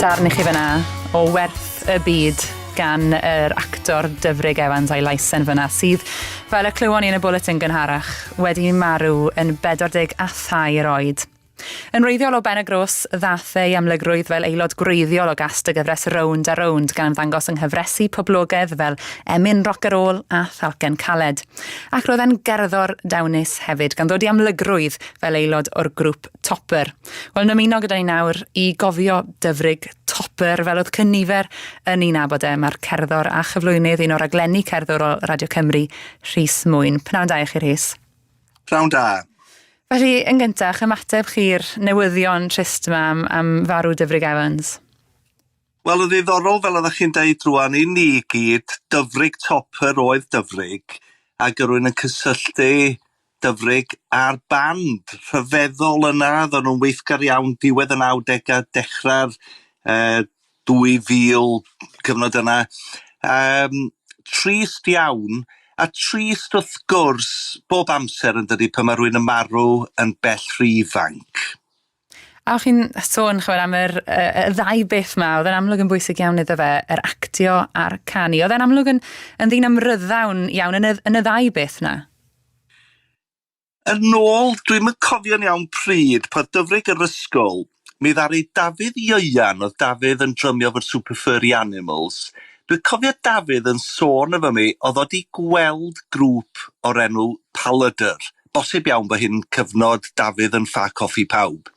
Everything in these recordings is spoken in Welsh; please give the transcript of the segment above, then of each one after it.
Darn i chi fyna o Werth y Byd gan yr actor Dyfrig Evans a'i laisen fyna, sydd, fel y clywon ni yn y bwletin gynharach, wedi marw yn 43 oed. Yn wreiddiol o Ben-y-groes, ddaeth ei amlygrwydd fel aelod gwreiddiol o gast y gyfres Rownd a Rownd, gan ymddangos yng nghyfresi poblogaidd fel Emyn Roc a Rôl a Thalcen Caled. Ac roedd e'n gerddor dawnus hefyd, gan ddod i amlygrwydd fel aelod o'r grŵp Topper. Wel, yn ymuno gyda ni nawr i gofio Dyfrig Topper, fel oedd cynifer yn ei nabod e, mae'r cerddor a chyflwynydd un o raglenni cerddorol Radio Cymru, Rhys Mwyn. Pnawn da i chi, Rhys. Pnawn da. Felly, yn gyntaf, ymateb chi'r newyddion trist yma am, am farw Dyfrig Evans? Wel, yn ddiddorol, fel oeddech chi'n deud rwan, i ni gyd, Dyfrig Topper oedd Dyfrig, ac yr rwy'n yn cysylltu Dyfrig a'r band rhyfeddol yna, oedden nhw'n weithgar iawn diwedd y 90au, dechrau'r 2000, cyfnod yna. Trist iawn, a trist wrth gwrs bob amser yn dydi pan mae rhywun yn marw yn bell rhy ifanc. A o'ch chi'n sôn ch'mod am yr y ddau beth 'ma o'dd yn amlwg yn bwysig iawn iddo fe, yr actio a'r canu. O'dd e'n amlwg yn yn ddyn amryddawn iawn yn y yn y ddau beth 'na? Yn ôl, dwi'm yn cofio'n iawn pryd, pan Dyfrig yr ysgol, mi ddaru Dafydd Ieuan, o'dd Dafydd yn drymio efo'r Super Furry Animals, dwi'n cofio Dafydd yn sôn efo mi, o'dd o 'di gweld grŵp o'r enw Paladr. Bosib iawn bod hyn cyfnod Dafydd yn ffa coffi pawb.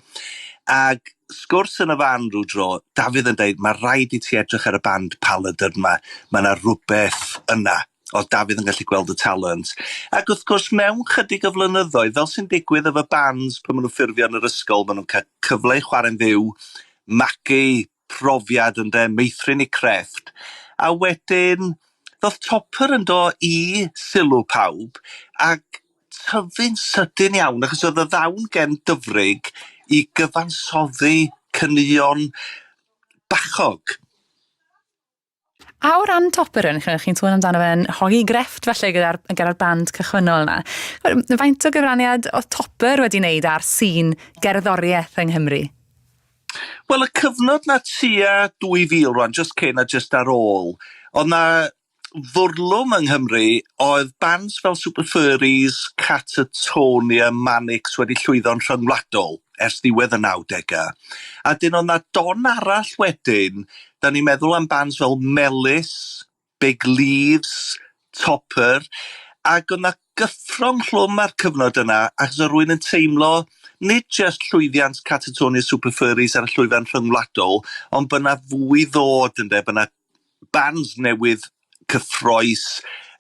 Ag sgwrs yn y fan rhyw dro, Dafydd yn deud, mae rhaid i ti edrych ar y band Paladr yma, mae yna rhywbeth yna. Oedd Dafydd yn gallu gweld y talent. Ac wrth gwrs, mewn chydig o flynyddoedd, fel sy'n digwydd efo bands pan maen nhw'n ffurfio yn yr ysgol, maen nhw'n cael cyfle i chwarae'n fyw, magu profiad ynde, meithrin eu crefft. A wedyn, ddoth Topper yn do i sylw pawb ac tyfu'n sydyn iawn, achos oedd y ddawn gen Dyfrig i gyfansoddi caneuon bachog. A o ran Topper, chi'n sôn amdano fe'n hogi grefft felly gyda'r gyda band cychwynnol yna. Faint o gyfraniad oedd Topper wedi wneud ar sîn gerddoriaeth yng Nghymru? Wel, y cyfnod 'na tua 2000 rwan, jyst cyn a jyst ar ôl, oedd 'na fwrlwm yng Nghymru, oedd bands fel Super Furries, Catatonia, Manics wedi llwyddo'n rhyngwladol ers ddiwedd y 90au. A dyn oedd 'na don arall wedyn, da ni'n meddwl am bands fel Melys, Big Leaves, Topper, ac oedd 'na gyffro ynghlwm â'r cyfnod yna, achos oedd rhywun yn teimlo nid jyst llwyddiant Catatonia Super Furries ar y llwyfan rhyngwladol, ond bod 'na fwy ddod ynde, bod 'na bands newydd cyffrous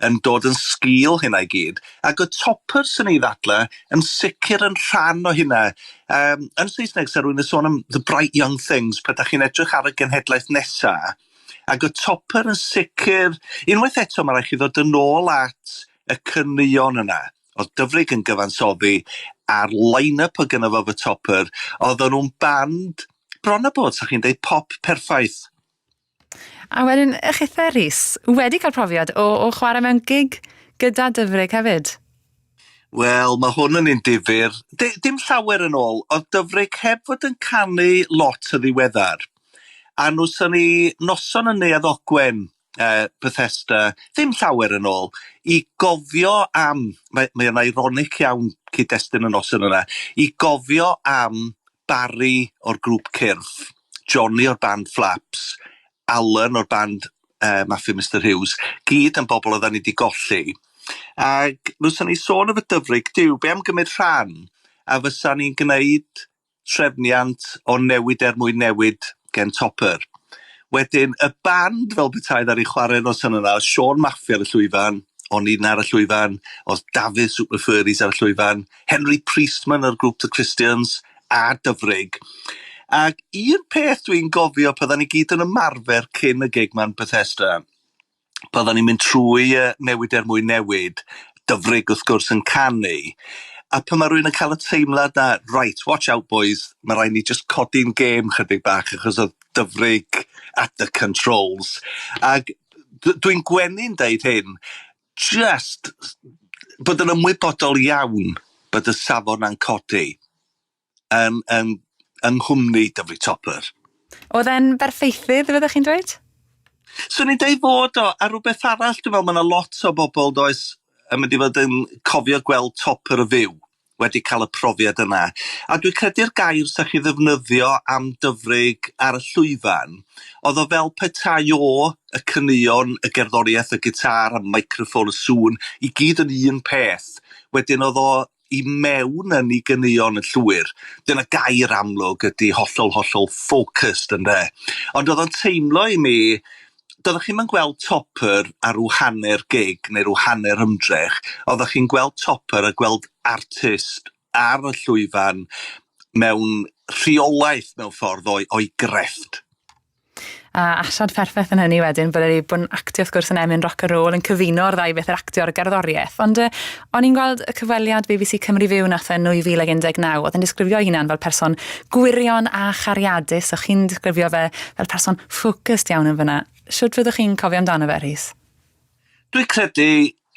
yn dod yn sgil hynna i gyd. Ac oedd Topper, sy'n ei ddadlau, yn sicr yn rhan o hynna. Yn Saesneg, sa rhywun yn sôn am the bright young things, pan dach chi'n edrych ar y genhedlaeth nesa, Ac y Topper yn sicr, unwaith eto mae rhaid chi ddod yn ôl at y caneuon yna. Oedd Dyfrig yn gyfansoddi a'r line-up oedd gynno fo efo Topper, oedden nhw'n band bron a bod, sa chi'n deud, pop perffaith. A wedyn, y chithe Rhys, wedi cael profiad o, o chwarae mewn gig gyda Dyfrig hefyd? Wel, mae hwn yn un difyr. Dim llawer yn ôl, oedd Dyfrig heb fod yn canu lot yn ddiweddar. A nwson ni noson yn Neuadd Ogwen, Bethesda, ddim llawer yn ôl, i gofio am, mae, mae o'n ironic iawn cyd-destun y noson yna, i gofio am Barry o'r grŵp Cyrff, Johnny o'r band Flaps, Alan o'r band Maffia Mister Huws, gyd yn bobl oeddan ni 'di golli. Ac fysa ni sôn efo Dyfrig, Duw, be am gymryd rhan? A fysa ni'n gwneud trefniant o newid er mwyn newid gen Topper. Wedyn, y band fel petai ddaru chwarae noson yna, oedd Siôn Maffia ar y llwyfan, o'n i'n ar y llwyfan, oedd Dafydd Super Furries ar y llwyfan, Henry Priestman o'r grŵp The Christians, a Dyfrig. Ac un peth dwi'n gofio pan oeddan ni gyd yn ymarfer cyn y gig 'ma yn Bethesda, pan oeddan ni'n mynd trwy Newid er mwyn Newid, Dyfrig wrth gwrs yn canu, a pan mae rhywun yn cael y teimlad 'na, right, watch out boys, mae rhaid ni jyst codi'n gêm chydig bach achos oedd Dyfrig at the controls. Ac dwi'n gwenu'n deud hyn, jyst bod yn ymwybodol iawn bod y safon 'na'n codi yn, yn, yng nghwmni Dyfrig Topper. Oedd e'n berffeithydd, fyddech chi'n dweud? Swn i'n deud fod o, a rhywbeth arall dwi'n meddwl, mae yna lot o bobl does yn mynd i fod yn cofio gweld Topper y fyw wedi cael y profiad yna. A dwi'n credu'r gair sa chi ddefnyddio am Dyfrig ar y llwyfan, oedd o fel petai o, y caneuon, y gerddoriaeth, y gitar, y microffon, y sŵn, i gyd yn un peth. Wedyn oedd o i mewn yn ei ganeuon yn llwyr. Dyna gair amlwg ydy hollol, hollol focused ynde. Ond oedd o'n teimlo i mi, doeddech chi'm yn gweld Topper ar ryw hanner gig neu ryw hanner ymdrech, oeddech chi'n gweld Topper a gweld artist ar y llwyfan mewn rheolaeth mewn ffordd o'i, o'i grefft. A asiad perffaith yn hynny wedyn, bod wedi bod yn actio wrth gwrs yn emyn rock and roll, yn cyfuno'r ddau beth, yr actio a'r gerddoriaeth. Ond uh, o'n i'n gweld y cyfweliad BBC Cymru Fyw nath yn 2019, oedd yn disgrifio ei hunan fel person gwirion a chariadus, o'ch chi'n disgrifio fe fel person focused iawn yn fyna. Shwt fyddwch chi'n cofio amdano fe, Rhys? Dwi'n credu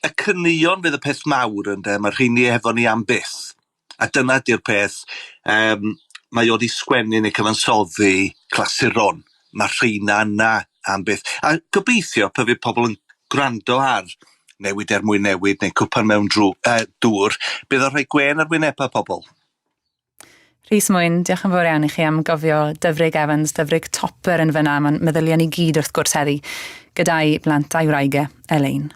y caneuon fydd y peth mawr ynde, mae'r rheini efo ni am byth. A dyna 'di'r peth, yym mae o 'di sgwennu neu cyfansoddi clasuron, mae'r rheina yna am byth. A gobeithio pan fydd pobl yn gwrando ar Newid er mwyn newid neu Cwpan mewn drw, uh, dŵr, bydd o'n rhoi gwên ar wynebau pobl. Rhys Mwyn, diolch yn fawr iawn i chi am gofio Dyfrig Evans, Dyfrig Topper yn fyna. Mae'n meddyliau ni gyd wrth gwrs heddi, gyda'i blant a'i wraig e, Elaine.